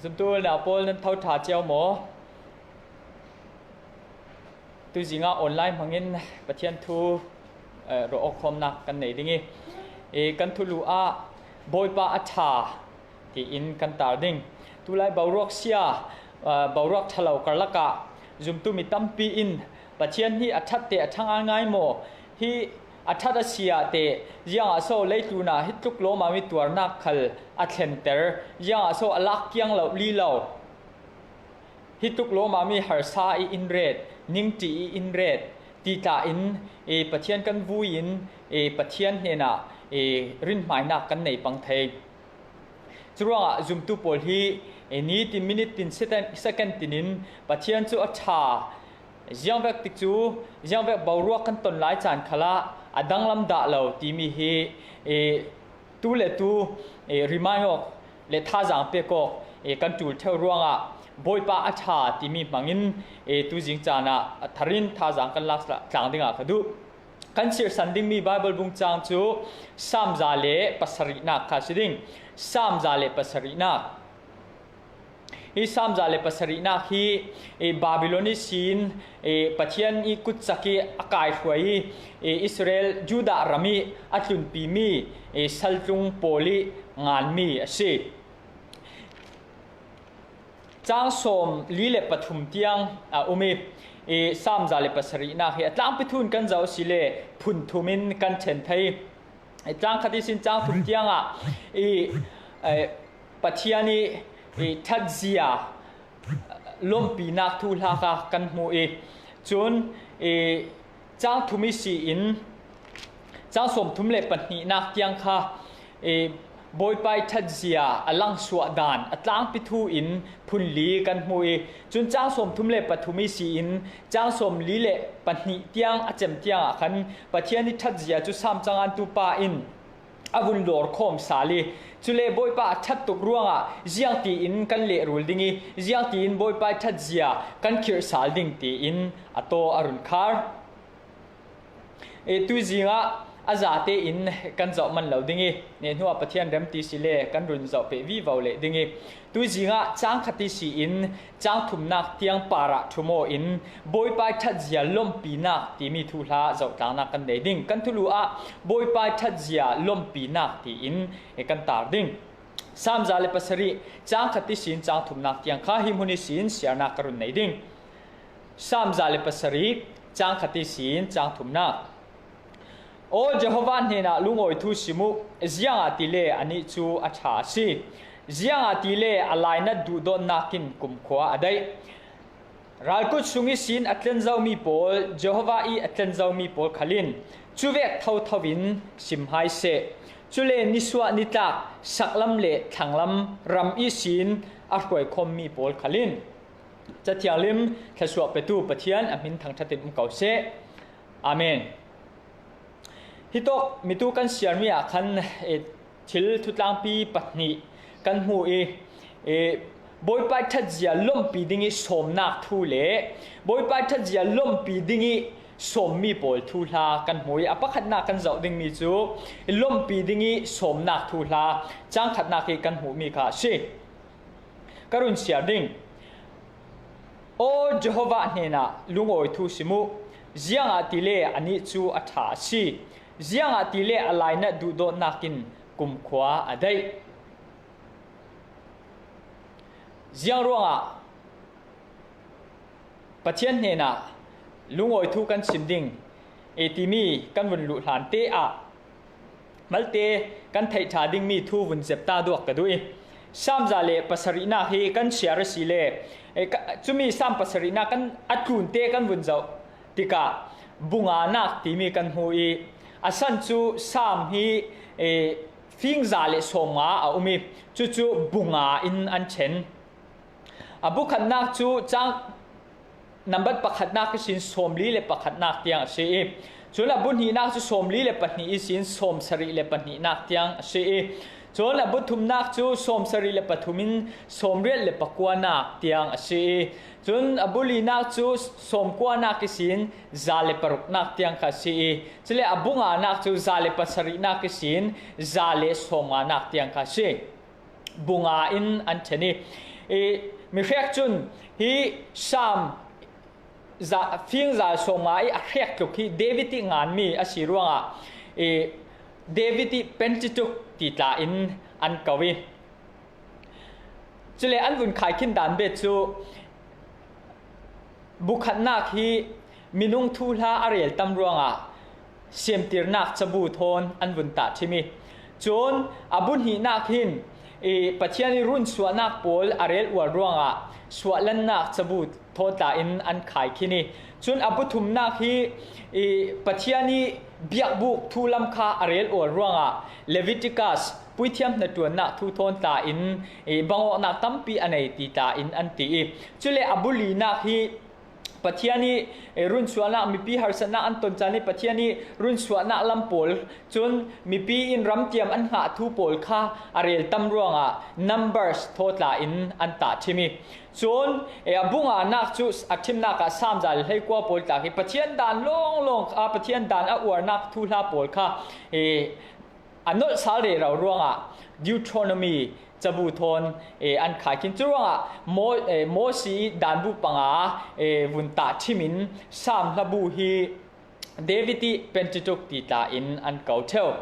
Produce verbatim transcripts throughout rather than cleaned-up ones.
Zumtu nau pawl nan tho ṭha cio maw? Tuizinga online hmangin Pathian thu, eh, rawh awkhawmnak kan nei ding i, eh, kan thulu ah Bawipa a ṭha tiin kan tar ding. Tulai boruak sia, eh, boruak ṭha lo karlakah zumtu mi tampi in Pathian hi a ṭhat teh a ṭha ngaingai maw? Hi a ṭhat a si ah teh, ziangah so leitlunah hi tluk lawma mi tuarnak khal a thlenter, ziangah so a lak kiang lo li lo? Hi tluk lawma mi harsa i in ret, ningṭi i in ret, ti tla in, eh, Pathian kan vui in, eh, Pathian hnenah, eh, rinhmainak kan nei pang thei. Curuangah zumtu pawl hi, eh, ni tin, minute tin, second, second tin in Pathian cu a ṭha, ziangvek tikcu, ziangvek boruak kan ton lai caan khalah a danglam dah lo timi hi, eh, tu le tu, eh, remind awk le thazaang pek awk, eh, kan ṭul ṭheu ruangah Bawipa a ṭha timi hmangin, eh, tuzing caan ah a tharin thazaang kan lak tlang dingah ka duh. Kan sirsan dingmi Baibal bung cang cu Saam za le pasarihnak kha a si ding. Saam za le pasarihnak. Hi Saam za le pasarihnak hi, eh, Babilon ihsin, eh, Pathian i kutcak i a kaihruai i, eh, Israel, Judah ram i a tlunpimi, eh, saltlung pawl i nganmi a si. Cang sawm li le pathum tiang a um i, i Saam za le pasarihnak hi a tlangpi thu in kan zoh a si le phun thum in kan ṭhen thei. I tlang khat ihsin cang thum tiangah i, eh, Pathian i, i ṭhatzia lawmpinak thuhla kha kan hmu i, cun i cang thum ihsin cang sawmthum le pahnihnak tiang kha, eh, Bawipa i ṭhatzia a langsuah dan a tlangpi thu in phun li kan hmu i, cun cang sawmthum le pathum ihsin cang sawmli le pahnih tiang a cem tiangah khan Pathian i ṭhatzia cu Saam cangantu pa in a vun lawrkhawm sal i, cule Bawipa a ṭhat tuk ruangah ziangtiin kan lehrul ding i, ziangtiin Bawipa i ṭhatzia kan khirh sal ding tiin a taw a run khar. E, tuizingah a zate in kan zoh man lo ding i, nehnuah Pathian rem ti si le kan run zoh peh vivo leh ding i, tuizingah cang khat ihsin cang thumnak tiang parah ṭhum aw in Bawipa i ṭhatzia lawmpinak timi thuhla zohtlangnak kan nei ding. Kan thulu ah Bawipa i ṭhatzia lawmpinak tiin kan tar ding. Saam za le pasarih cang khat ihsin cang thumnak tiang kha hi hmun ihsin siarnak ka run nei ding. Saam za le pasarih cang khat ihsin cang thumnak. Aw Jehovah hnenah lungawi thu sim uh, ziangahtile anih cu a ṭha a si. Ziangahtile a lainat duhdawtnak in kumkhua a daih. Ralkut sung ihsin a tlen zomi pawl, Jehovah i a tlen zomi pawl khal in cuvek thotho in sim hai seh. Cule nisuah nitlak saklam le thlanglam ram ihsin a hruaikhawmmi pawl khal in Cathianglim thlasuah petu Pathian a hmin thangṭhat in um ko seh. Amen. Hitawk mitu kan siarmi ah khan, eh, thil thutlangpi pahnih kan hmu i, eh, Bawipa i ṭhatzia lawmpi ding i sawmnak thu le Bawipa i ṭhatzia lawmpi ding i sawmmi pawl thuhla kan hmu i, a pakhatnak kan zoh dingmi cu lawmpi ding i sawmnak thuhla cang khatnak i kan hmuhmi kha a si. Ka run siar ding. Aw Jehovah hnenah lungawi thu sim uh, ziangahtile anih cu a ṭha a si. Ziangahtile a lainat duhdawtnak in kumkhua a daih. Ziang ruangah Pathian hnenah lungawi thu kan sim ding e timi kan vun luh hlan te ah malte kan theih ṭha dingmi thu vun zep ta duak ka duh i, Saam za le pasarihnak hi kan siar a si le, e, ka, cumi Saam pasarihnak kan a tlunte kan vun zoh tikah bunganak timi kan hmu i, a san cu Saam hi, e, fing za le sawmnga a um i, cucu bunga in an ṭhen. A bu khatnak cu cang nambat pakhatnak ihsin sawmli le pakhatnak tiang a si i, cun a bu hnihnak cu sawmli le pahnih ihsin sawmsarih le pahnihnak tiang a si i, cun a bu thumnak cu sawmsarih le pathum in sawmriat le pakuanak tiang a si i, cun a bu linak cu sawmkuanak ihsin za le paruknak tiang kha a si i, cule a bu nganak cu za le pasarihnak ihsin za le sawmnganak tiang kha a si. Bunga in an ṭhen i, I, mi hrek cun hi Sam za, fing za sawmnga i a hrek tluk hi David i nganmi a si ruangah, i, David i Pentateuch ti tla in an ko i, cule an vun khaikhin dan bet cu, bukhatnak hi minung thuhla a rel tam ruangah siamtirnak cabu thawn an vun tahṭhim i, cun a buhnihnak hin i Pathian i runsuahnak pawl a rel uar ruangah suahlannak cabu thawn tla in an khaikhin i, cun a buthumnak hi i Pathian i biakbuk thulam kha a rel uar ruangah Leviticus puithiam hnaṭuannak thu thawn tla in i bangawknak tampi a nei ti tla in an ti i, cule a bulinak hi Pathian i, eh, runsuahnak, mipi harsatnak an ton caan i Pathian i runsuahnak lam pawl, cun mipi in ramtiam an hngah thu pawl kha a rel tam ruangah Numbers thaw tla in an tahṭhim i, cun, eh, a bunganak cu a ṭhimnak ah Sam za le hleikua pawl tla hi Pathian dan lawnglawng, a Pathian dan a uarnak thuhla pawl kha, eh, a nolh sal rero ruangah Deuteronomy cabu thawn, eh, an khaikhin. Curuangah Mo-, eh, Mosi i danbu panga, eh, vun tahṭhim in Sam hlabu hi David i Pentateuch ti tla in an ko ṭheu.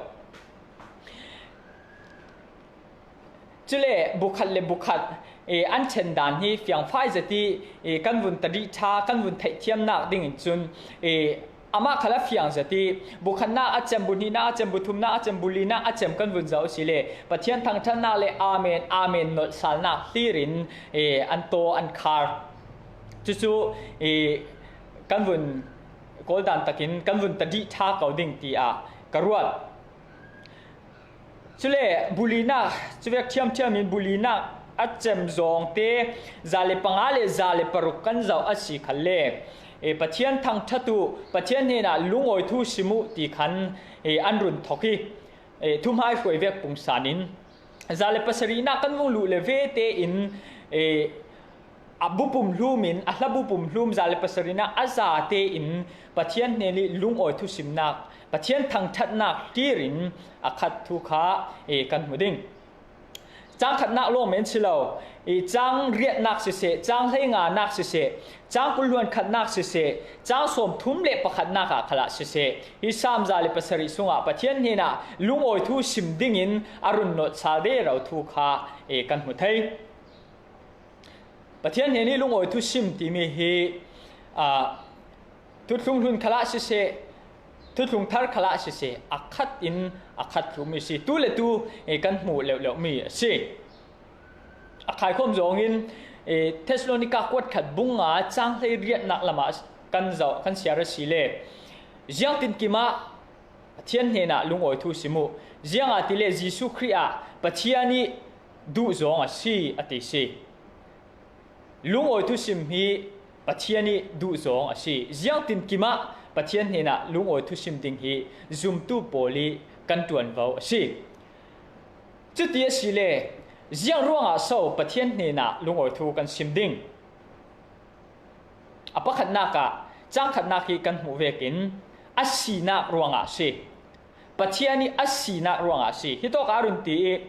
Cule bukhat le bukhat, eh, an ṭhen dan hi fiangfai zet i, eh, kan vun tadih ṭha, kan vun theihthiamnak dingin cun, eh, amah khal a fiang zet i, bukhatnak a cem, buhnihnak a cem, buthumnak a cem, bulinak a cem kan vun zoh asile Pathian thangṭhatnak le amen, amen nolhsalnak hlir in, eh, an taw, an khar. Cucu, eh, kan vun kawldan takin kan vun tadih ṭha ko ding tiah ka ruat. Cule bulinak, cuvek ṭhiamṭhiam in bulinak a cem zawngte za le panga le za le paruk kan zoh a si khalle, eh, Pathian thangṭhat uh, Pathian hnenah lungawi thu sim uh ti khan, eh, an run thok i, eh, thuhmaihruai vek pungsan in za le pasarihnak kan vung luh le ve tein, eh, a bu pumhlum in, a hlabu pumhlum za le pasarihnak a za tein Pathian hnen i lungawi thusimnak, Pathian thangṭhatnak hlir in a khat thu kha, eh, kan hmu ding. Cang khatnak lawng men si lo, i cang riatnak siseh, cang hleinganak siseh, cang kul hluan khatnak siseh, cang sawmthum le pakhatnak ah khalah siseh, hi Sam za le pasarih sungah Pathian hnenah lungawi thu sim dingin a run nolh sal rero thu kha, eh, kan hmu thei. Pathian hnen i lungawi thusim timi hi, aa, thuthlung hlun khalah siseh, thuthlung thar khalah siseh, a khat in a khat thlumi si. Tu le tu, eh, kan hmuh leuhleuhmi a si. A khaikhawm zawngin, eh, Thessalonika kuat khat bung nga cang hleiriatnak lamah kan zoh, kan siar asile, ziangtinkim ah Pathian hnenah lungawi thu sim uh. Ziangahtile Jesuh Khrih ah Pathian i duhzawng a si, a ti si. Lungawi thusim hi Pathian i duhzawng a si. Ziangtinkim ah Pathian hnenah lungawi thusim ding hi zumtu pawl i kan ṭuanvo a si. Cuti asile, ziang ruangah so Pathian hnenah lungawi thu kan sim ding? A pakhatnak ah, cang khatnak hi kan hmuh vekin, a sinak ruangah a si. Pathian i a sinak ruangah a si. Hitawk a run ti i,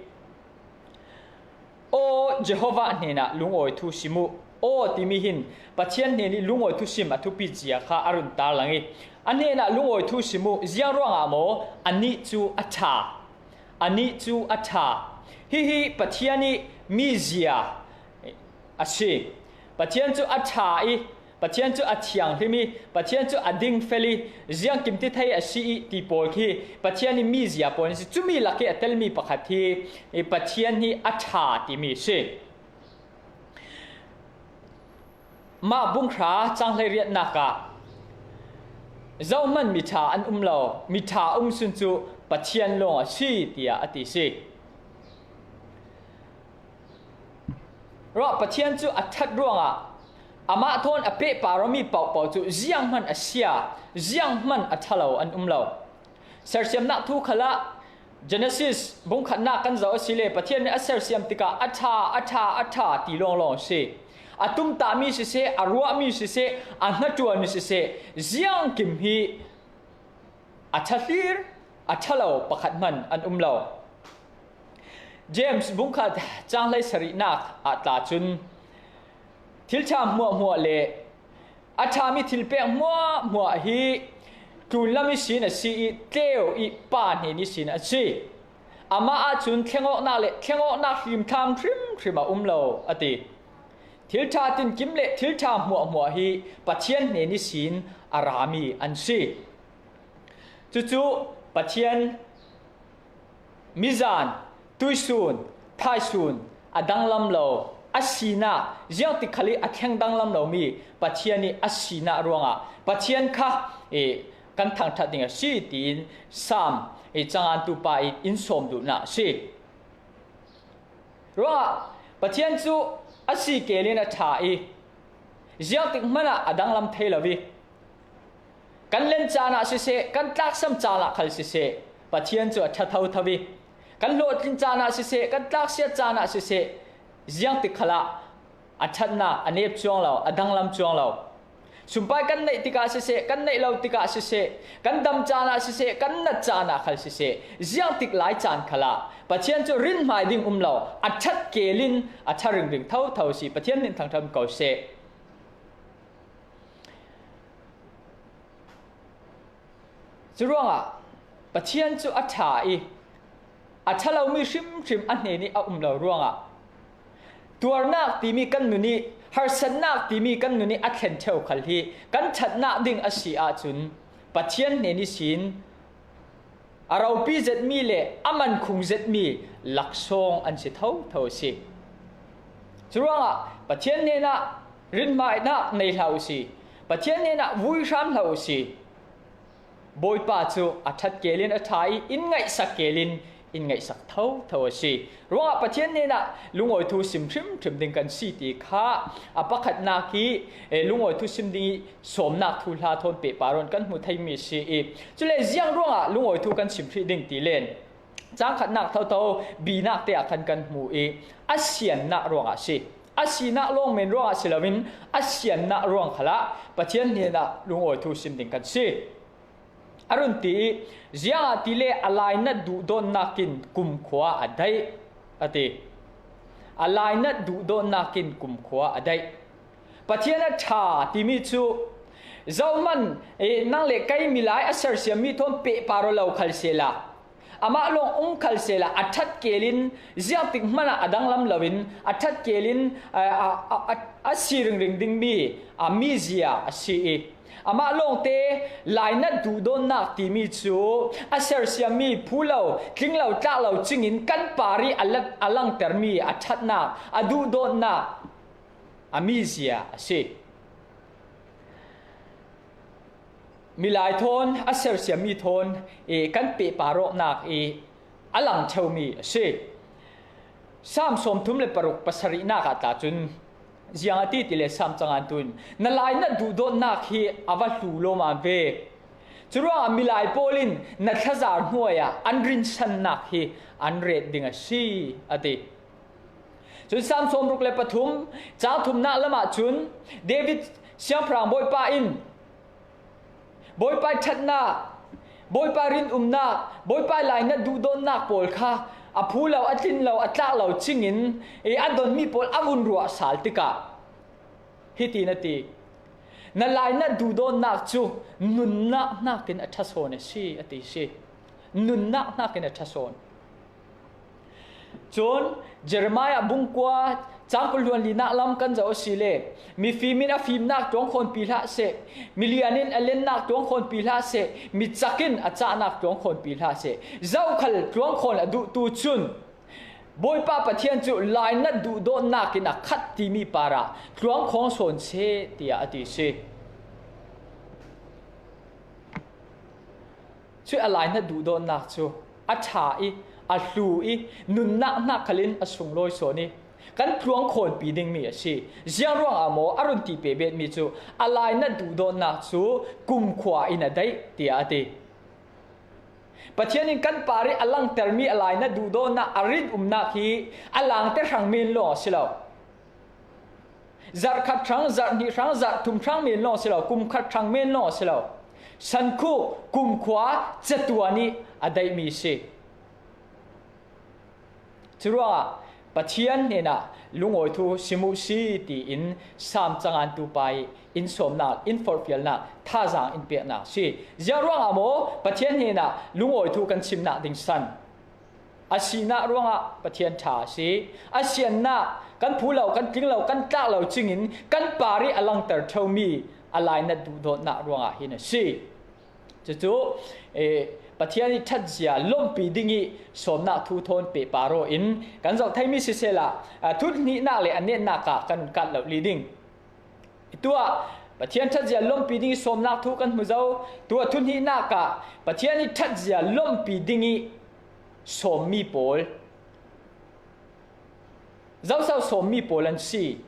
"Aw Jehovah hnenah lungawi thu sim uh." Aw timi hin Pathian hnen i lungawi thusim a thupi zia kha a run tarlang i, "A hnenah lungawi thu sim uh." Ziang ruangah maw? Anih cu a ṭha. Anih cu a ṭha. Hihi Pathian i mizia a si. Pathian cu a ṭha i, Pathian cu a thianghlim i, Pathian cu a dingfel i, ziangkim ti thei a si i ti pawl khi Pathian i mizia pawl an si. Cumi lak i a telmi pakhat hi, i Pathian hi a ṭha timi si. Mah bunghra cang hleiriatnak ah, "Zohman miṭha an um lo, miṭha um sun cu Pathian lawng a si," tiah a ti si. Ruah Pathian cu a ṭhat ruangah amah thawn a pehpar awmi pohpoh cu zianghman a sia, zianghman a ṭha lo an um lo. Sersiamnak thu khalah Genesis bung khatnak kan zoh asile Pathian nih a sersiam tikah a ṭha, a ṭha, a ṭha ti lawnglawng a si. A tumtahmi siseh, a ruahmi siseh, a hnaṭuanmi siseh, ziangkim hi a ṭha hlir, a ṭha lo pakhat hman an um lo. James bung khat chang hleisarihnak ah tla cun thil ṭha hmuahhmuah le a ṭhami thilpek hmuahhmuah hi tlunlam ihsin a si ih tleu ih Pa hnen ihsin a si. Amah ahcun thlengawknak le thlengawknak hrimthlam hrimhrim a um lo, a ti. Thil ṭha tinkim le thil ṭha hmuahhmuah hi Pathian hnen ihsin a rami an si. Cucu Pathian mizan, tuihsun, thaisun a danglam lo, a sinak, ziangtik khal ih a thleng danglam lomi Pathian ih a sinak ruangah Pathian kha, eh, kan thangṭhat ding a si, tiin Saam, eh, cangantu pa ih in sawm duhnak a si. Ruangah Pathian cu a si kelin a ṭha ih ziangtik hmanh ah a danglam thei lo ih, kan len caan ah siseh, kan tlaksam caan ah khal siseh, Pathian cu a ṭha thotho ih, kan hlawhtlin caan ah siseh, kan tlaksiat caan ah siseh, ziangtik khalah a ṭhatnak a nep cuang lo, a danglam cuang lo. Sumpai kan neih tikah siseh, kan neih lo tikah siseh, kan dam caan ah siseh, kan nat caan ah khal siseh, ziangtik lai caan khalah Pathian cu rinhmai ding um lo, a ṭhat kelin a ṭha ringring thotho si. Pathian hnen thangṭhat ko seh. Curuangah Pathian cu a ṭha ih a ṭha lomi hrimhrim a hnen ih a um lo ruangah tuarnak timi kan nun ih, harsatnak timi kan nun ih a thlen ṭheu khal hi kan ṭhatnak ding a si ahcun Pathian hnen ihsin a ropi zetmi le a mankhung zetmi laksawng an si thotho a si. Curuangah Pathian hnenah rinhmainak nei hlah uhsi. Pathian hnenah vui hram hlah uhsi. Bawipa cu a ṭhat kelin a ṭha ih in ngaihsak kelin in ngaihsak thotho a si. Ruangah Pathian hnenah lungawi thu sim hrimhrim ding kan si ti kha a pakhatnak ih, eh, lungawi thu sim ding ih sawmnak thuhla thawn pehpar in kan hmu theimi a si ih, cule ziang ruangah lungawi thu kan sim hrih ding ti len cang khatnak thotho binak te ah khan kan hmu ih a siannak ruangah a si. A sinak lawng men ruangah si loin a siannak ruang khalah Pathian hnenah lungawi thu sim ding kan si. A run ti ih, ziangahtile a lainat duhdawtnak in kumkhua a daih, a ti. A lainat duhdawtnak in kumkhua a daih. Pathian a ṭha timi cu zohman, eh, nang le kei milai a sersiammi thawn pehpar aw lo khal sehla, amah lawng um khal sehla, a ṭhat kelin ziangtik hmanh ah a danglam loin a ṭhat kelin, eh, a, a, a, a si ringring dingmi a mizia a si ih, amah lawngte lainat duhdawtnak timi cu a sersiammi phu lo, tling lo, tlak lo cingin kan par ih a lat, a langtermi a ṭhatnak, a duhdawtnak a mizia a si. Milai thawn, a sersiammi thawn, eh, kan pehpar awknak ih a lang ṭheumi a si. Saam sawmthum le paruk pasarihnak ah tla cun ziang a ti tile Saam cangantu in, na lainat duhdawtnak hi a va hlu lawmam ve. Curuangah milai pawl in na thlazar hnuai ah an rinsannak hi an ret ding a si, a ti. Cun Saam sawmruk le pathum, cang thumnak lamah cun David siangpahrang Bawipa in Bawipa ih ṭhatnak, Bawipa ih rinumnak, Bawipa ih lainat duhdawtnak pawl kha a phu lo, a tlin lo, a tlak lo cingin, eh, a donmi pawl a vun ruah sal tikah hitin a ti, na lainat duhdawtnak cu nunnak hnakin a ṭha sawn a si, a ti si. Nunnak hnakin a ṭha sawn. Cun Jeremiah bung kua cang kul hluan linak lam kan zoh asile, mifim in a fimnak ṭuangkhawnpi hlah seh, milian in a lennak ṭuangkhawnpi hlah seh, micak in a cahnak ṭuangkhawnpi hlah seh. Zokhal ṭuangkhawn a duhtu cun Bawipa Pathian cu lainat duhdawtnak in a khat timi parah ṭuangkhawn sawn seh, tiah a ti si. Cuih a lainat duhdawtnak cu a ṭha ih, a hlu ih, nunnak hnak khal in a sunglawi sawn ih, kan tluangkhawnpi dingmi a si. Ziang ruangah maw a run ti pehbetmi cu a lainat duhdawtnak cu kumkhua in a daih, tiah a ti. Pathian in kan par ih a langtermi a lainat duhdawtnak a rinumnak hi a langte hrang men lawng a si lo. Zarh khat hrang, zarh hnih hrang, zarh thum hrang men lawng a si lo, kum khat hrang men lawng a si lo. Sankhuh, kumkhua, catuan ih a daihmi a si. Curuangah Pathian hnenah lungawi thu sim uh si, tiin Sam cangantu pa i in sawmnak, in forhfialnak, thazang in peknak si. Ziang ruangah maw Pathian hnenah lungawi thu kan simnak ding san? A sinak ruangah Pathian ṭha a si. A siannak kan phu lo, kan tling lo, kan tlak lo cingin kan par i a langter ṭheumi a lainat duhdawtnak ruangah hin a si. Cucu, eh, Pathian i ṭhatzia lawmhpi ding i sawmnak thu thawn pehpar aw in kan zoh theimi sisehla, ah, thuhnihnak le a netnak ah kan kat loh li ding. Tuah Pathian ṭhatzia lawmhpi ding i sawmnak thu kan hmu zo. Tuah thuhnihnak ah Pathian i ṭhatzia lawmhpi ding i sawmmi pawl, zoso sawmmi pawl an si?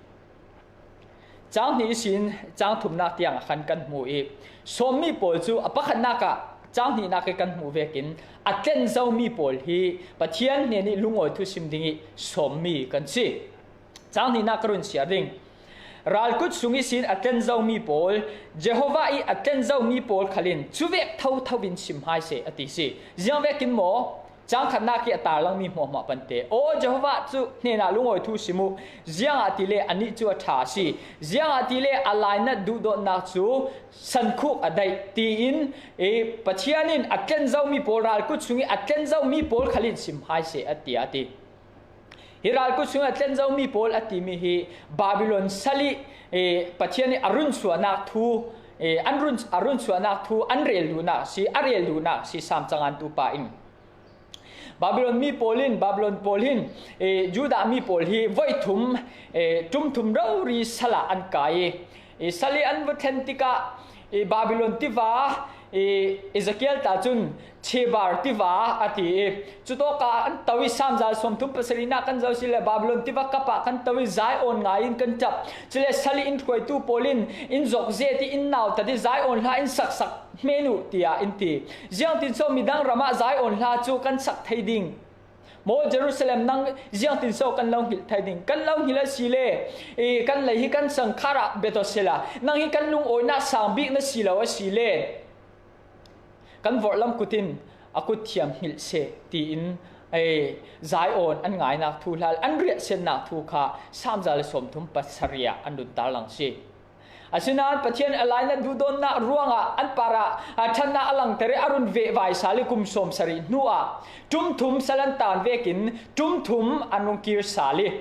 Cang hnih ihsin cang thumnak tiang a khan kan hmu i, sawmmi pawl cu a pakhatnak ah cang hnihnak i kan hmuh vekin a tlen zomi pawl hi Pathian hnen i lungawi thu sim ding i sawmmi kan si. Cang hnihnak ka run siar ding. Ralkut sung ihsin a tlen zomi pawl, Jehovah i a tlen zomi pawl khalin cuvek thotho in sim hai seh a ti si. Ziang vekin maw? Cang khatnak i a tarlangmi hmuahhmuah pante. Aw, Jehovah cu hnenah lungawi thu sim uh, ziangahtile anih cu a ṭha a si. Ziangahtile a lainat duhdawtnak cu sankhuk a daih, tiin, eh, Pathian in a tlen zomi pawl, ralkut sung i a tlen zomi pawl khalin sim hai seh a ti, a ti. Hi ralkut sungah a tlen zomi pawl a timi hi Babilon sal i, eh, Pathian i a runsuahnak thu, eh, an run, a runsuahnak thu an rel duhnak si, a rel duhnak si Sam cangantu pa in. Babilon mi pawl in, Babilon pawl hin, eh, Judah mi pawl hi voi thum, eh, ṭum thum rori sal ah an kai i, eh, sal i an va thlen tikah, eh, Babilon tiva, eh, Ezekiel ta cun Chebar tiva a ti i, cutawkah an to i Sam za le sawmthum pasarihnak kan zoh si le Babilon tiva kap ah kan to i Zion ngai in kan ṭap. Cule sal i in hruaitu pawl in in zokzet i in nautat i Zion hla in saksak hmen uh, tiah in ti. Ziangtinso midang ram ah Zion hla cu kan sak thei ding? Maw Jerusalem, nang ziangtinso kan lo hngilh thei ding? Kan lo hngilh asile, i, kan lei hi kan sangkhar ah bia taw sehla, nang hi kan lungawinak sang bik na si lo asile, kan vorhlam kut in a kut thiam hngilh seh, tiin, ei, Zion an ngainak thu hla, an riahsiatnak thu kha Sam za le sawmthum pasarih ah an run tarlang si. Asinain Pathian a lainat duhdawtnak ruangah an parah a ṭhatnak a langter i a run vehvai sal i kum sawmsarih hnuah ṭum thum sal an tan vekin ṭum thum an rung kir sal i,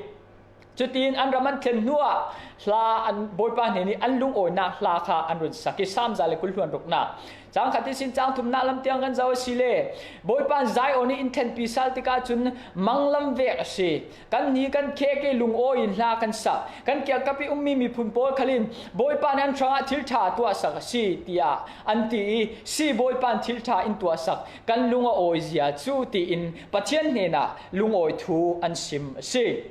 cutin an ram an thlen hnuah hla an, Bawipa hnen i an lungawinak hla kha an run sak i Sam za le kul hluan ruknak cang khat ihsin cang thumnak lam tiang kan zoh asile, Bawipa in Zion i in thlenpi sal tikah cun manglam vek a si. Kan hni kan khek i lungawi in hla kan sak. Kan kiangkap i ummi miphun pawl khal in Bawipa in an hrangah thil ṭha tuahsak a si, tiah an ti i, si, Bawipa in thil ṭha in tuahsak, kan lung a awi zia cu, tiin Pathian hnenah lungawi thu an sim a si.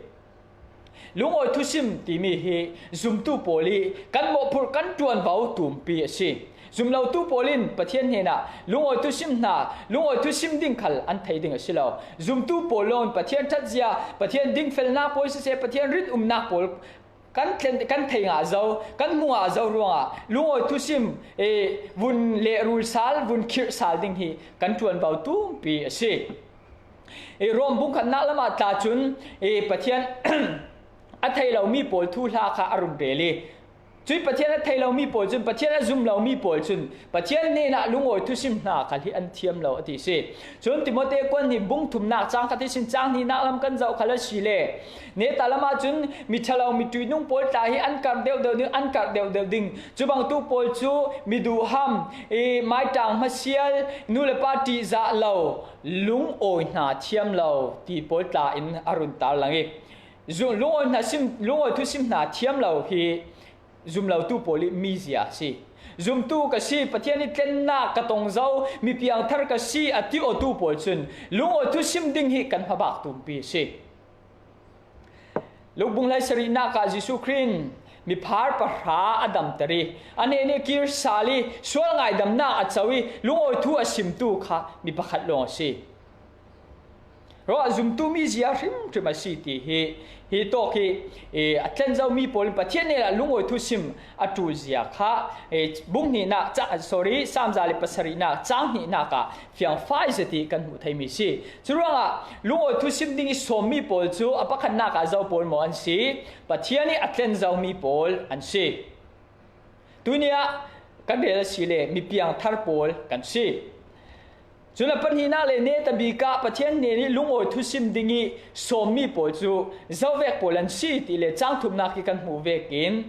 Lungawi thusim timi hi zumtu pawl i kan mawhphurh, kan ṭuanvo tumpi a si. Zum lotu pawl in Pathian hnenah lungawi thusim hna, lungawi thusim ding khal an thei ding a si lo. Zumtu pawl lawng in Pathian ṭhatzia, Pathian dingfelnak pawl siseh, Pathian rinumnak pawl kan thlen, kan thei ngah zo, kan hmu ngah zo ruangah lungawi thusim, eh, vun lehrul sal, vun khirh sal ding hi kan ṭuanvo tumpi a si. I Rom bung khatnak lamah tla cun i Pathian a thei lomi pawl thuhla kha a run rel i, cui Pathian a thei lomi pawl cun, Pathian a zum lomi pawl cun Pathian hnenah lungawi thusim hna khal hi an thiam lo a ti si. Cun Timote kuan hnih bung thumnak cang khat ihsin cang hnihnak lam kan zoh khal asile, neta lamah cun miṭhalo, miṭuinung pawl tla hi an karh deuhdeuh ding, an karh deuhdeuh ding. Cubangtu pawl cu miduhham, i maiṭang hmasial, nu le pa ṭihzah lo, lungawi hna thiam lo ti pawl tla in a run tarlang i, zu-, lungawi hna sim, lungawi thusim hna thiam lo hi zum lotu pawl i mizia a si. Zumtu ka si, Pathian i tlennak ka tong zo, mi piangthar ka si, a ti awtu pawl cun lungawi thusim ding hi kan hmabak tumpi a si. Lukbung hleisarihnak ah Jesuh Khrih in miphar pahra a damter i, a hnen i kir sal i, sual ngaidamnak a co i, lungawi thu a simtu kha mi pakhat lawng a si. Ruah zumtu mizia hrimhrim a si ti hi, hi tawk hi, eh, a tlen zo mi pawl in Pathian hnenah lungawi thusim a ṭul zia kha, eh, bung hnihna, ca-, sorry, Sam za le pasarihna, cang hnihnak ah fiangfai zet hi kan hmuh thei mi si. Curuangah lungawi thusim ding i sawm mi pawl cu a pakhatnak ah zo pawl maw an si? Pathian ih a tlen zo mi pawl an si. Tuni ah kan rel a si le mi piangthar pawl kan si. Cun a pahnihnak le neta bik ah Pathian hnen ih lungawi thusim ding ih sawm mi pawl cu zovek pawl an si ti le cang thumnak ih kan hmuh vekin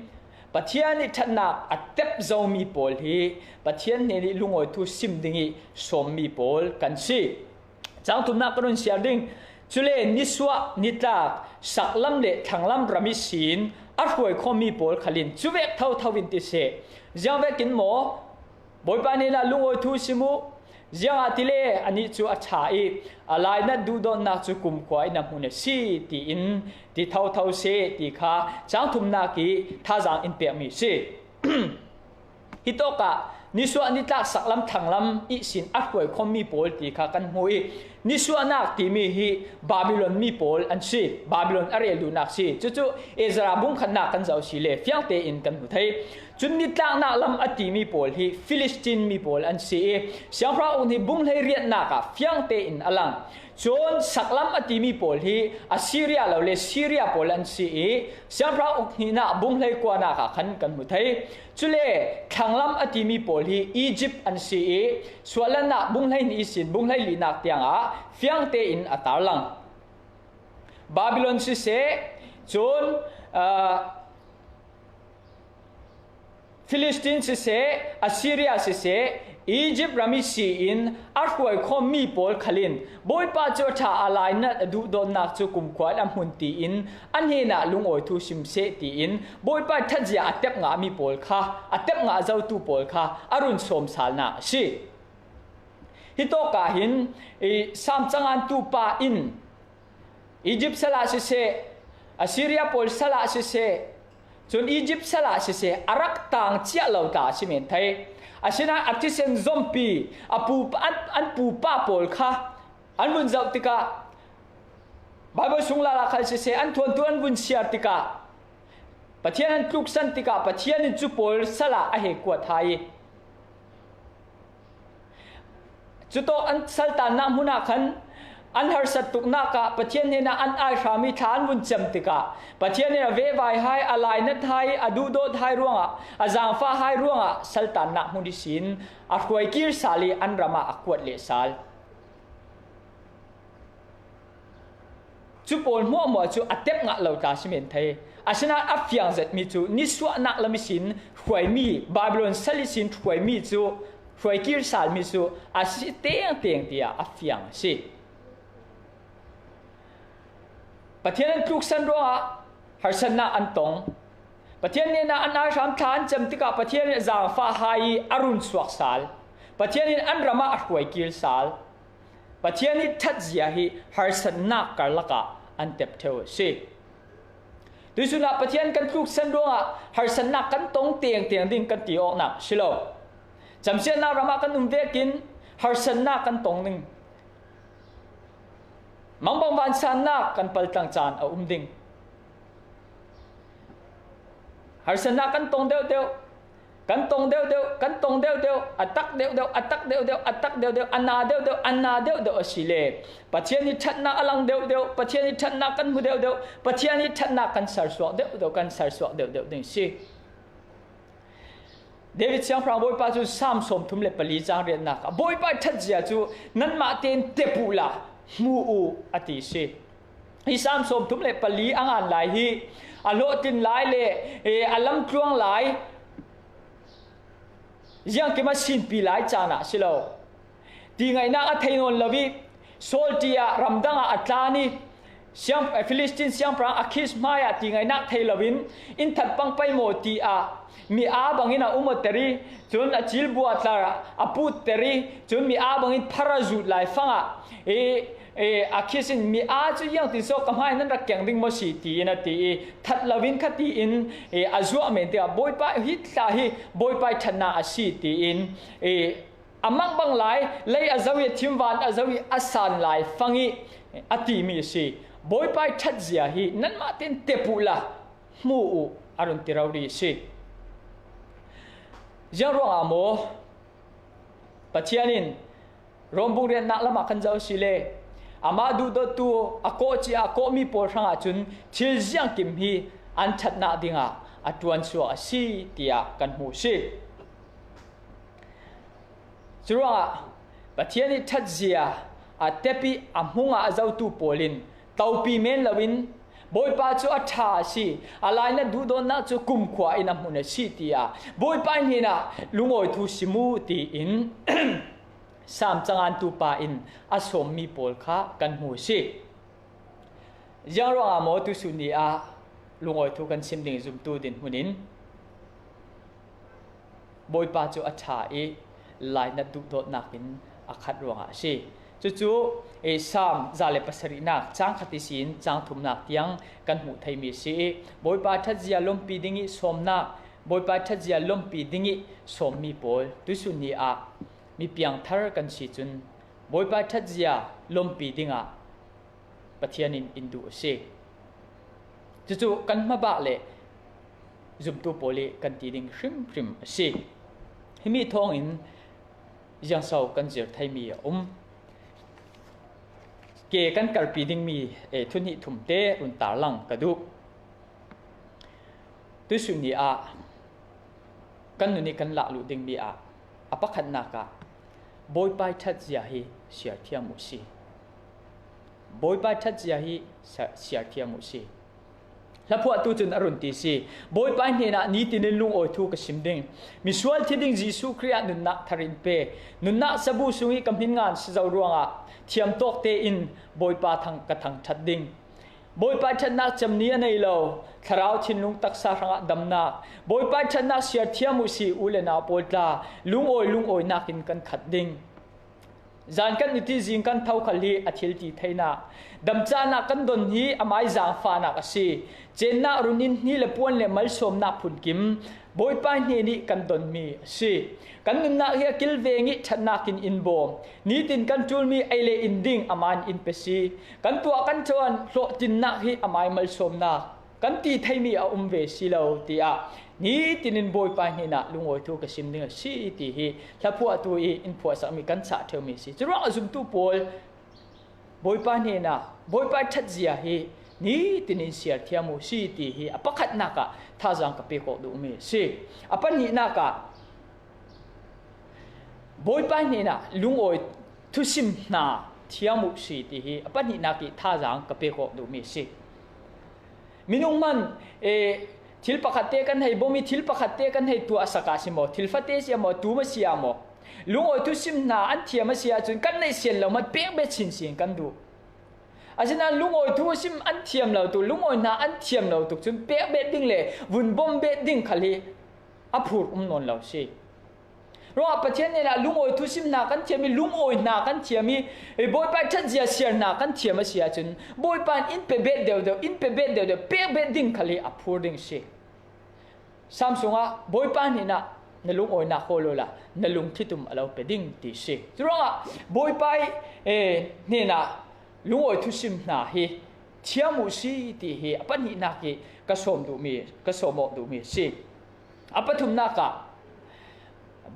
Pathian ih ṭhatnak a tep zo mi pawl hi Pathian hnen ih lungawi thusim ding ih sawm mi pawl kan si. Cang thumnak ka run siar ding. Cule nisuah, nitlak, saklam le thlanglam ram ihsin a hruai khawmmi pawl khal in cuvek thotho in ti seh. Ziangvekin maw? Bawipa hnenah lungawi thusim uh. Ziangahtile anih cu a ṭha ih a lainat duhdawtnak cu kumkhua in a hmun a si, tiin ti thotho seh ti kha cang thumnak ih thazaang in pekmi si. Hitawkah nisuah, nitlak, saklam, thlanglam ihsin a hruai khawmmi pawl ti kha kan hmuh ih, nisuahnak timi hi Babilon mi pawl an si, Babilon a rel duhnak si. Cucu Ezra bung khatnak kan zoh si le fiang tein kan hmu thei. Cun nitlaknak lam a timi pawl hi Filistin mi pawl an si ih, Siangpahrang uk hnih bung hleiriatnak ah fiang tein a lang. Cun saklam a timi pawl hi Assyria lo le Syria pawl an si ih, Siangpahrang uk hnihnak bung hleikuanak ah khan kan hmu thei. Cule thlanglam a timi pawl hi Egypt an si ih, suahlannak bung hleihnih ihsin bung hleilinak tiangah fiang tein a tarlang. Babilon siseh, cun, aa, Filistin siseh, Assyria siseh, Egypt ram ihsi in a hruai khawmmi pawl khal in Bawipa cu a ṭha, a lainat, a duhdawtnak cu kumkhua in a hmun tiin a hnenah lungawi thusim seh tiin Bawipa ṭhatzia a tep ngahmi pawl kha, a tep ngah zotu pawl kha a run sawmsalnak a si. Hitawkah hin ih Sam cangantu pa in Egypt sal ah siseh, Assyria pawl sal ah siseh, cun Egypt sal ah siseh, a rak tang ciah lo ta a si men thei. Asinain a thisen zompi, a pu, an, an pupa pawl kha an vun zoh tikah, Baibal sung lala khal siseh, an thuantu an vun siar tikah, Pathian an tluksan tikah Pathian in cu pawl sal ah a he kuat hai ih, cutawk an saltannak hmun ah khan an harsat tuknak ah Pathian hnenah an aihram ih thla an vun cem tikah Pathian in a vehvai hai, a lainat hai, a duhdawt hai ruangah, a zaangfah hai ruangah saltannak hmun ihsin a hruai kir sal ih an ram ah a kuat leh sal. Cu pawl hmuahhmuah cu a tep ngah lo ta si men thei. Asinain a fiang zetmi cu nisuahnak lam ihsin hruaimi, Babilon sal ihsin hruaimi cu, hruai kir salmi cu a si tengteng tiah a fiang a si. Pathian an tluksan ruangah harsatnak an tong. Pathian hnenah an aihram thla an cem tikah Pathian in a zaangfah hai ih a run suak sal. Pathian in an ram ah a hruai kir sal. Pathian ih ṭhatzia hi harsatnak karlak ah an tep ṭheu a si. Tuihsun ah Pathian kan tluksan ruangah harsatnak kan tong tengteng ding kan ti awknak a si lo. Camsiatnak ram ah kan um vekin harsatnak kan tong ding. Mangbang vansannak kan paltlang caan a um ding. Harsatnak kan tong deuhdeuh, kan tong deuhdeuh, kan tong deuhdeuh, a tak deuhdeuh, a tak deuhdeuh, a tak deuhdeuh, a na deuhdeuh, a na deuhdeuh a si le Pathian ih ṭhatnak a lang deuhdeuh, Pathian ih ṭhatnak kan hmu deuhdeuh, Pathian ih ṭhatnak kan sersuak deuhdeuh, kan sersuak deuhdeuh ding si. David siangpahrang Bawipa cu Sam sawmthum le pali cang riatnak ah Bawipa ih ṭhatzia cu nanmah tein tep uhla hmu uh a ti si. Hi Sam sawmthum le pali a ngan lai hi a hlawhtlin lai le, eh, a lamtluang lai ziangkim a sinpi lai caan ah si lo. Tingaihnak a thei nawn lo ih, Saul ṭih ah ramdang ah a tlan ih, siang, Filistin siangpahrang Akhis hmaiah tingaihnak thei loin in that pang pei maw tiah mi aa bangin a um awter ih, cun a cil buahtlar a putter ih, cun mi aa bangin phar a zut lai fangah, eh, eh, Akhis in mi aa cu ziangtin so ka hmai nan rak keng ding maw si tiin a ti ih, that loin kha tiin, eh, a zuah men tiah Bawipa hi tla hi Bawipa ih ṭhatnak a si tiin, eh, A mak bang lai, lei a zo i a thim, van a zo i a san lai fang i a timi a si. Bawipa i thatzia hi nanmah ten tep uhla hmu uh, a run ti rori a si. Ziang ruangah maw? Pathian in Rom bung riatnak lamah kan zoh si le, amah duhdawttu a kawh cia a kawhmi pawl hrangah cun thil ziangkim hi an ṭhatnak dingah a ṭuansuak a si, tiah kan hmu si. Curuangah Pathian i thatzia a tep i a hmung ah a zotu pawl in topi men loin, Bawipa cu a ṭha a si, a lainat duhdawtnak cu kumkhua in a hmun a si, tiah Bawipa hnenah lungawi thu sim uh, tiin Sam cangantu pa in a sawmmi pawl kha kan hmu a si. Ziang ruangah maw tusun ni ah lungawi thu kan sim ding zumtu dinhmun in Bawipa cu a ṭha i lainat duhdawtnak in a khat ruangah a si. Cucu, eh, Sam za le pasarihnak cang khat ihsin cang thumnak tiang kan hmuh theimi a si i, Bawipa thatzia lompi ding i sawmnak, Bawipa thatzia lompi ding i sawmmi pawl tusun ni ah mi piangthar kan si cun Bawipa thatzia lompi dingah Pathian in in duh a si. Cucu kan hmabak le zumtu pawl i kan ti ding hrimhrim a si. Himi thawngin ziangso kan zir theimi a um. Ke kan karpi dingmi, eh, thu hnih thum te run tarlang ka duh. Tusun ni ah kan nun i kan lak luh dingmi ah a pakhatnak ah Bawipa i thatzia hi siarthiam uh si. Bawipa i thatzia hi sa-, siarthiam uh si. Hlaphuahtu cun a run ti si. Bawipa hnenah nitin in lungawi thu ka sim ding. Misual thi ding Jesuh Khrih ah nunnak thar in pe. Nunnak sabu sung i ka hmin ngan si zo ruangah thiamtawk tein Bawipa thang ka thangṭhat ding. Bawipa i ṭhatnak cem ni a nei lo, thlarau thinlung taksa hrangah damnak, Bawipa i ṭhatnak siarthiam uh si, u le nau pawl tla, lungawi, lungawinak in kan khat ding. Zan kan i ti, zing kan tho khal hi a thil ti theinak, damcahnak kan don hi amai zaangfahnak a si. Cennak run in hni le puan le malsawmnak phunkim Bawipa hnen i kan donmi a si. Kan nunnak hi a kilveng i ṭhatnak in in bawm. Nitin kan ṭulmi ei le in ding amah in in pe si. Kan tuah kan ṭuan hlawhtinnak hi amai malsawmnak kan ti theimi a um ve si lo, tiah nitin in Bawipa hnenah lungawi thu ka sim ding a si, ti hi hlaphuahtu i in phuahsakmi kan chah ṭheumi a si. Curuangah zumtu pawl, Bawipa hnenah, Bawipa i ṭhatzia hi nitin in siarthiam uh si, ti hi a pakhatnak ah thazaang ka pek awk duhmi a si. A pahnihnak ah, Bawipa hnenah lungawi thusim hna thiam uh si, ti hi a pahnihnak i thazaang ka pek awk duhmi a si. Minung hman, eh, thil pakhat te kan hei bawm i thil pakhat te kan hei tuahsak ah si maw, thil fate si ah maw, tum a si ah maw, lungawi thusim hna an thiam a si ahcun kan neih sian lo hmanh pek bet sinsin kan duh. Asinain lungawi thusim an thiam lo tuk, lungawi hna an thiam lo tuk cun pek bet ding le vun bawm bet ding khal hi a phur um nawn lo si. Ruangah Pathian hnenah lungawi thusim hna kan thiam i, lungawi hna kan thiam i, Bawipa i ṭhatzia siar hna kan thiam a si ahcun, Bawipa in in pe bet deuhdeuh, in pe bet deuhdeuh, pek bet ding khal hi a phur ding si. Sam sungah Bawipa hnenah na lungawinak hawl uhla na lungthitum a lo pe ding ti si. Curuangah Bawipa i, eh, hnenah lungawi thusim hna hi thiam uh si, ti hi a pahnihnak i ka sawm duhmi, ka sawm awk duhmi si. A pathumnak ah,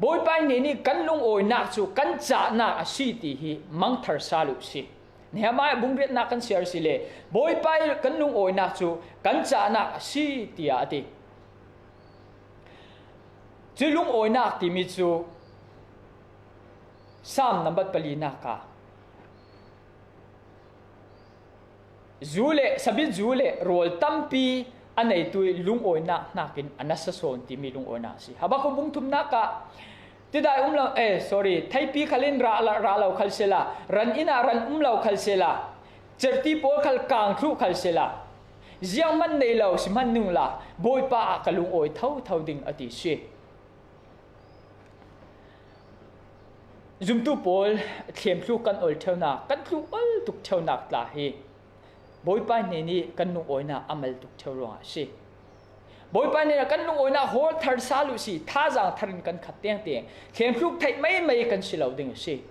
Bawipa hnen i kan lungawinak cu kan cahnak a si, ti hi mangthar sal uh si. Nehemiah bung riatnak kan siar si le, Bawipa i kan lungawinak cu kan cahnak a si, tiah a ti. Cu lungawinak timi cu Sam nambat palinak ah, zu le, sabit zu le rawl tampi a neitu i lungawinak hnakin a nasa sawn timi lungawinak a si. Habakuk bung thumnak ah, tidai um lo, eh, sorry, theipi khal in rah, rah lo khal sehla, ran inn ah ran um lo khal sehla, cerhti pawl khal kang thluh khal sehla, zianghman nei lo si hmanh nung la, Bawipa ah ka lungawi thotho ding, a ti si. Zumtu pawl, thlemtlu kan ol ṭheunak, kan tlu ol tuk ṭheunak tla hi Bawipa hnen i kan lungawinak a mal tuk ṭheu ruangah a si. Bawipa hnenah kan lungawinak hawl thar sal uh si, thazaang tharin kan khat tengteng thlemtluk theih maimai kan si lo ding a si.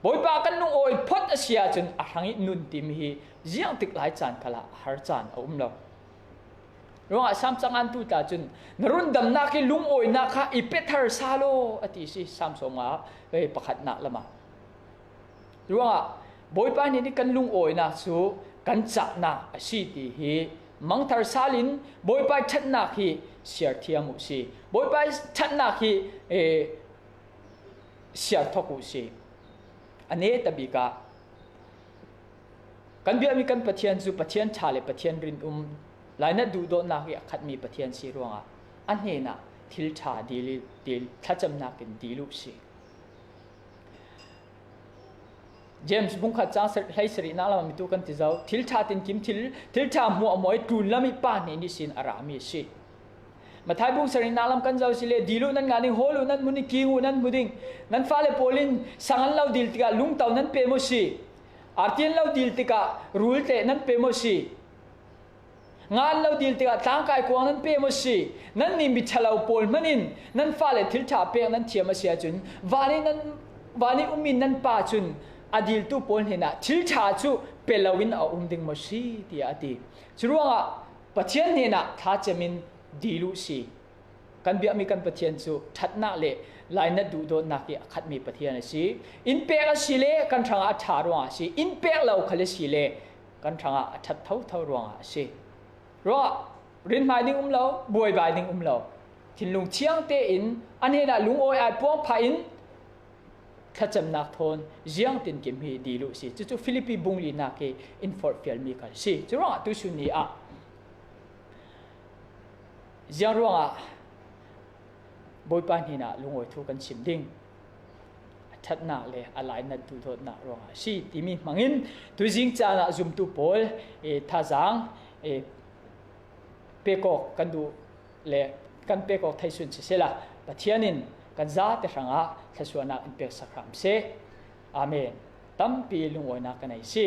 Bawipa kan lungawi phot a si ahcun a hrang ih nun timi hi ziangtik lai caan khalah a har caan a um lo. Ruangah Sam cangantu tla cun, "Na rundamnak ih lungawinak kha i pe thar sal aw," a ti si, Sam sawmnga, eh, pakhatnak lamah. Ruangah Bawipa hnen ih kan lungawinak cu kan cahnak a si ti hi mangthar sal in Bawipa ih ṭhatnak hi siar thiam uh si. Bawipa ih ṭhatnak hi, eh, siar thok uh si. A netabik ah kan biakmi kan Pathian cu Pathian ṭha le Pathian rinum, lainat duhdawtnak ih a khatmi Pathian si ruangah a hnenah thil ṭha dil, dil, thlacamnak in dil uh si. James bungkhat cang ser-, hleisarihnak lam ah mitu kan ti zo. Thil ṭha tinkim, thil, thil ṭha hmuahhmuah ih tlunlam ih Pa hnen ihsin a rami a si. Matthai bung sarihnak lam kan zoh si le, "Dil uh nan ngah ding, hawl uh nan hmu ding, king uh nan hmu ding. Nan fale pawl in sang an lo dil tikah lungto nan pem uh si. Arti an lo dil tikah rul teh nan pem uh si. Nga an lo dil tikah tlangkai kuang nan pem uh si. Nannih miṭhalo pawl hmanh in nan fale thil ṭha pek nan thiam a si ahcun, van ih nan, van ih ummi nan Pa cun a diltu pawl hnenah thil ṭha cu pe loin a um ding maw si?" tiah a ti. Curuangah Pathian hnenah thlacam in dil uh si. Kan biakmi kan Pathian cu ṭhatnak le lainat duhdawtnak ih a khatmi Pathian a si. In pek a si le kan hrangah a ṭha ruangah a si. In pek lo khal a si le kan hrangah a ṭhat thotho ruangah a si. Ruangah rinhmai ding um lo, buaibai ding um lo. Thinlung thiang tein a hnenah lungawi ai puang phah in thlacamnak thawn ziang tinkim hi dil uh si. Cucu Filipi bung linak hi in forhfialmi kha si. Curuangah tuihsun ni ah ziang ruangah Bawipa hnenah lungawi thu kan chim ding? A ṭhatnak le a lainat duhdawtnak ruangah a si timi hmangin tuizing caan ah zumtu pawl, eh, thazaang, eh, pek awk kan duh le kan pek awk thei sun sisehla, Pathian in kan zate hrangah thluasuahnak in peksak hram seh. Amen. Tampi lungawinak kan nei si.